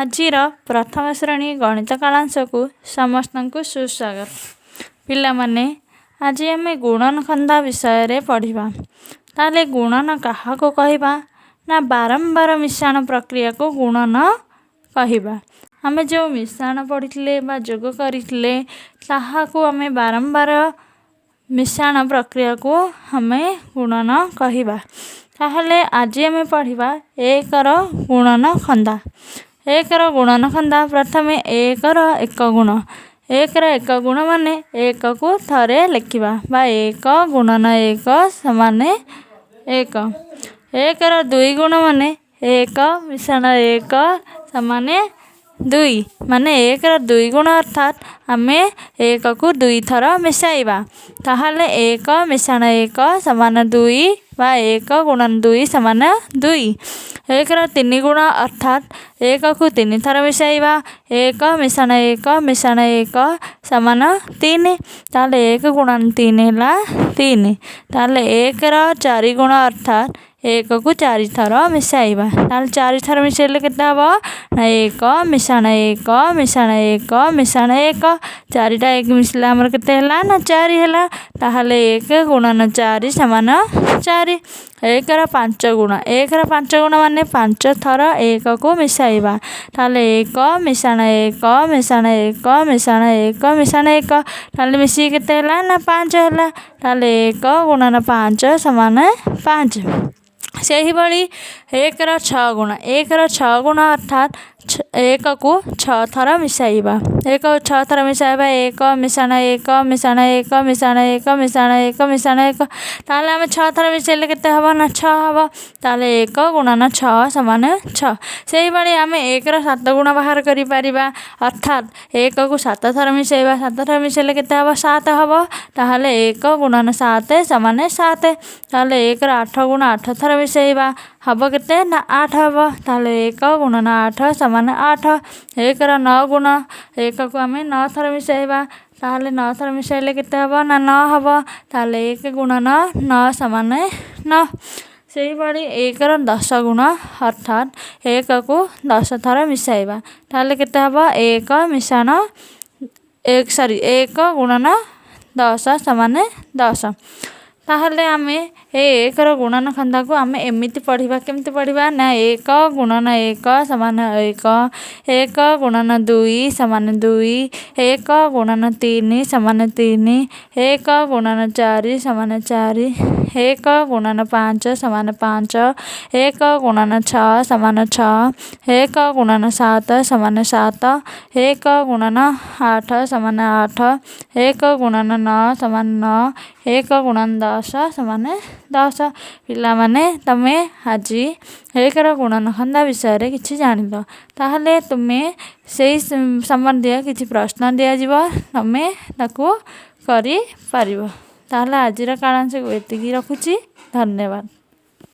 ଆଜିର ପ୍ରଥମ ଶ୍ରେଣୀ ଗଣିତ କାଳାଂଶକୁ ସମସ୍ତଙ୍କୁ ସୁସ୍ୱାଗତ। ପିଲାମାନେ, ଆଜି ଆମେ ଗୁଣନ ଖନ୍ଦା ବିଷୟରେ ପଢ଼ିବା। ତାହେଲେ ଗୁଣନ କାହାକୁ କହିବା ନା, ବାରମ୍ବାର ମିଶାଣ ପ୍ରକ୍ରିୟାକୁ ଗୁଣନ କହିବା। ଆମେ ଯେଉଁ ମିଶାଣ ପଢ଼ିଥିଲେ ବା ଯୋଗ କରିଥିଲେ, ତାହାକୁ ଆମେ ବାରମ୍ବାର ମିଶାଣ ପ୍ରକ୍ରିୟାକୁ ଆମେ ଗୁଣନ କହିବା। ତାହେଲେ ଆଜି ଆମେ ପଢ଼ିବା ଏକର ଗୁଣନ ଖନ୍ଦା। ଏକର ଗୁଣନ ଖନ୍ଦା। ପ୍ରଥମେ ଏକର ଏକ ଗୁଣ। ଏକର ଏକ ଗୁଣ ମାନେ ଏକକୁ ଥରେ ଲେଖିବା ବା ଏକ ଗୁଣନ ଏକ ସମାନ ଏକ। ଏକର ଦୁଇ ଗୁଣ ମାନେ ଏକ ମିଶାଣ ଏକ ସମାନ ଦୁଇ, ମାନେ ଏକର ଦୁଇ ଗୁଣ, ଅର୍ଥାତ୍ ଆମେ ଏକକୁ ଦୁଇଥର ମିଶାଇବା। ତାହେଲେ ଏକ ମିଶାଣ ଏକ ସମାନ ଦୁଇ ବା ଏକ ଗୁଣନ ଦୁଇ ସମାନ ଦୁଇ। ଏକର ତିନି ଗୁଣ, ଅର୍ଥାତ୍ ଏକକୁ ତିନି ଥର ମିଶାଇବା। ଏକ ମିଶାଣ ଏକ ମିଶାଣ ଏକ ସମାନ ତିନି। ତାହେଲେ ଏକ ଗୁଣନ ତିନି ହେଲା ତିନି। ତାହେଲେ ଏକର ଚାରି ଗୁଣ, ଅର୍ଥାତ୍ ଏକକୁ ଚାରି ଥର ମିଶାଇବା। ତାହେଲେ ଚାରି ଥର ମିଶାଇଲେ କେତେ ହେବ ନା, ଏକ ମିଶାଣ ଏକ ମିଶାଣ ଏକ ମିଶାଣ ଏକ। ଚାରିଟା ଏକ ମିଶିଲେ ଆମର କେତେ ହେଲା ନା, ଚାରି ହେଲା। ତାହେଲେ ଏକ ଗୁଣନ ଚାରି ସମାନ ଚାରି। ଏକର ପାଞ୍ଚ ଗୁଣ। ଏକର ପାଞ୍ଚ ଗୁଣ ମାନେ ପାଞ୍ଚ ଥର ଏକକୁ ମିଶାଇବା। ତାହେଲେ ଏକ ମିଶାଣ ଏକ ମିଶାଣ ଏକ ମିଶାଣ ଏକ ମିଶାଣ ଏକ। ତାହେଲେ ମିଶିକି କେତେ ହେଲା ନା, ପାଞ୍ଚ ହେଲା। ତାହେଲେ ଏକ ଗୁଣନ ପାଞ୍ଚ ସମାନ ପାଞ୍ଚ। ସେହିଭଳି ଏକର ଛଅ ଗୁଣ। ଏକର ଛଅ ଗୁଣ, ଅର୍ଥାତ୍ ଏକକୁ ଛଅ ଥର ମିଶାଇବା। ଏକ ଛଅ ଥର ମିଶାଇବା। ଏକ ମିଶାଣ ଏକ ମିଶାଣ ଏକ ମିଶାଣ ଏକ ମିଶାଣ ଏକ ମିଶାଣ ଏକ। ତାହେଲେ ଆମେ ଛଅ ଥର ମିଶାଇଲେ କେତେ ହେବ ନା, ଛଅ ହେବ। ତାହେଲେ ଏକ ଗୁଣନ ଛଅ ସମାନ ଛଅ। ସେହିଭଳି ଆମେ ଏକର ସାତ ଗୁଣ ବାହାର କରିପାରିବା, ଅର୍ଥାତ୍ ଏକକୁ ସାତ ଥର ମିଶାଇବା। ସାତ ଥର ମିଶାଇଲେ କେତେ ହେବ? ସାତ ହେବ। ତାହେଲେ ଏକ ଗୁଣନ ସାତ ସମାନ ସାତ। ତାହେଲେ ଏକର ଆଠ ଗୁଣ, ଆଠ ଥର ମିଶାଇବା, ହେବ କେତେ ନା, ଆଠ ହେବ। ତାହେଲେ ଏକ ଗୁଣନ ଆଠ ସମାନ ଆଠ। ଏକର ନଅ ଗୁଣ। ଏକକୁ ଆମେ ନଅ ଥର ମିଶାଇବା। ତାହେଲେ ନଅ ଥର ମିଶାଇଲେ କେତେ ହେବ ନା, ନଅ ହେବ। ତାହେଲେ ଏକ ଗୁଣନ ନଅ ସମାନ ନଅ। ସେହିଭଳି ଏକର 10 ଗୁଣ, ଅର୍ଥାତ୍ ଏକକୁ 10 ଥର ମିଶାଇବା। ତାହେଲେ କେତେ ହେବ? ଏକ ମିଶାଣ ଏକ, ସରି, ଏକ ଗୁଣନ 10 ସମାନ 10। ତାହେଲେ ଆମେ ଏ ଏକର ଗୁଣନ ଖନ୍ଦାକୁ ଆମେ ଏମିତି ପଢ଼ିବା। କେମିତି ପଢ଼ିବା ନା, ଏକ ଗୁଣନ ଏକ ସମାନ ଏକ, ଏକ ଗୁଣନ ଦୁଇ ସମାନ ଦୁଇ, ଏକ ଗୁଣନ ତିନି ସମାନ ତିନି, ଏକ ଗୁଣନ ଚାରି ସମାନ ଚାରି, ଏକ ଗୁଣନ ପାଞ୍ଚ ସମାନ ପାଞ୍ଚ, ଏକ ଗୁଣନ ଛଅ ସମାନ ଛଅ, ଏକ ଗୁଣନ ସାତ ସମାନ ସାତ, ଏକ ଗୁଣନ ଆଠ ସମାନ ଆଠ, ଏକ ଗୁଣନ ନଅ ସମାନ ନଅ, ଏକ ଗୁଣନ 10 ସମାନ 10। ପିଲାମାନେ, ତମେ ଆଜି ଏକର ଗୁଣନ ଖନ୍ଦା ବିଷୟରେ କିଛି ଜାଣିଲ। ତାହେଲେ ତୁମେ ସେଇ ସମ୍ବନ୍ଧୀୟ କିଛି ପ୍ରଶ୍ନ ଦିଆଯିବ, ତମେ ତାକୁ କରିପାରିବ। ତାହେଲେ ଆଜିର କାଳାଂଶକୁ ଏତିକି ରଖୁଛି। ଧନ୍ୟବାଦ।